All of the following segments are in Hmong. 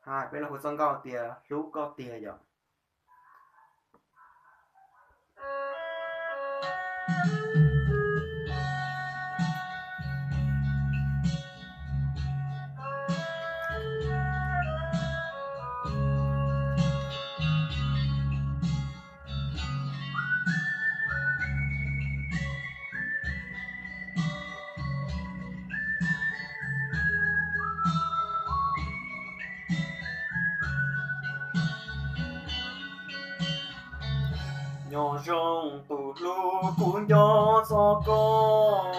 Hais peb los hu txoj nkauj tias hlub koj tiag yom. Nyob zoo tus hlub, kuv nco txog koj,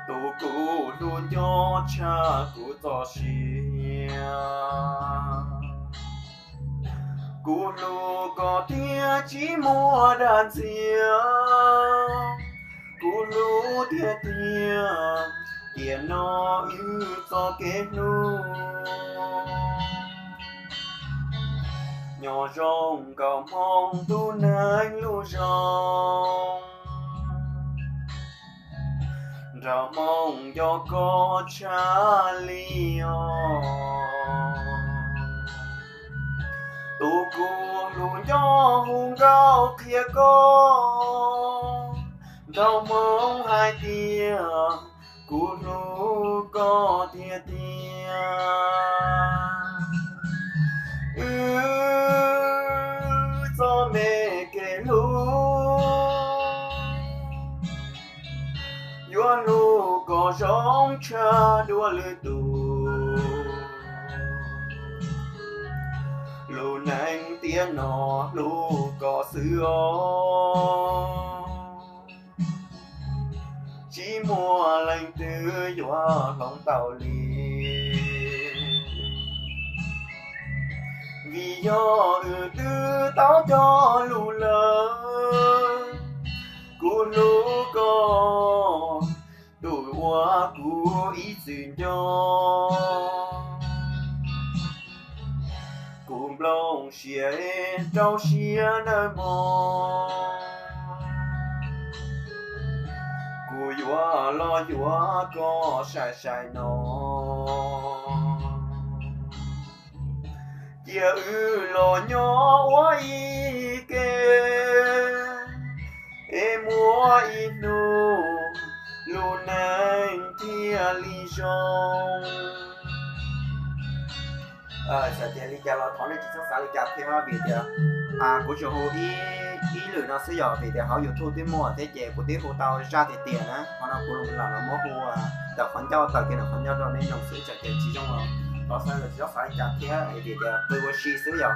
tus kuv hlub nco tshaj kuv txoj sia. Kuv hlub koj tiag tsis muaj dag ntxias, kuv hlub tiag tiag, tiam no wb txoj kev hlub. Nyob zoo nkauj hmoob tus neeg lub zos, nraug hmoob nco koj tshaj li os. Tus kuv hlub nco hu nkauj qhia koj, nraug hmoob hais tias kuv hlub koj tiag tiag. Wb txoj me kev hlub yuav hlub koj zoo tshaj dua lwm tus. Lub neej tiam no hlub koj xwb os, tsis muaj leej twg yuav hloov tau li. Vim yog wb twb tau cog lus lawm, kuv hlub koj tus uas kuv ib txwm nco. Kuv nplooj siab rau siab nawb mog, kuv yuav los yuav koj sai sai no. Cia wb los nyob ua ib ke, es muaj ib hnub lub neej thiaj li zoo. Txawm tias li cas los thov nej tsis txhob xav li cas thiab, vim tias kuv tsuas hu ib lwm no xwb yom, vim tias hauv YouTube twb muaj thiab ces kuv twb hu tau zaj tiag tiag na. Qhov no kuv lam los muab hu tawm qhov ncauj, tawm kiag ntawm qhov ncauj rau nej mloog xwb, txawm tias tsis zoo los thov sawv daws tsis txhob xav li cas thiab, vim tias pw ua si xwb yom.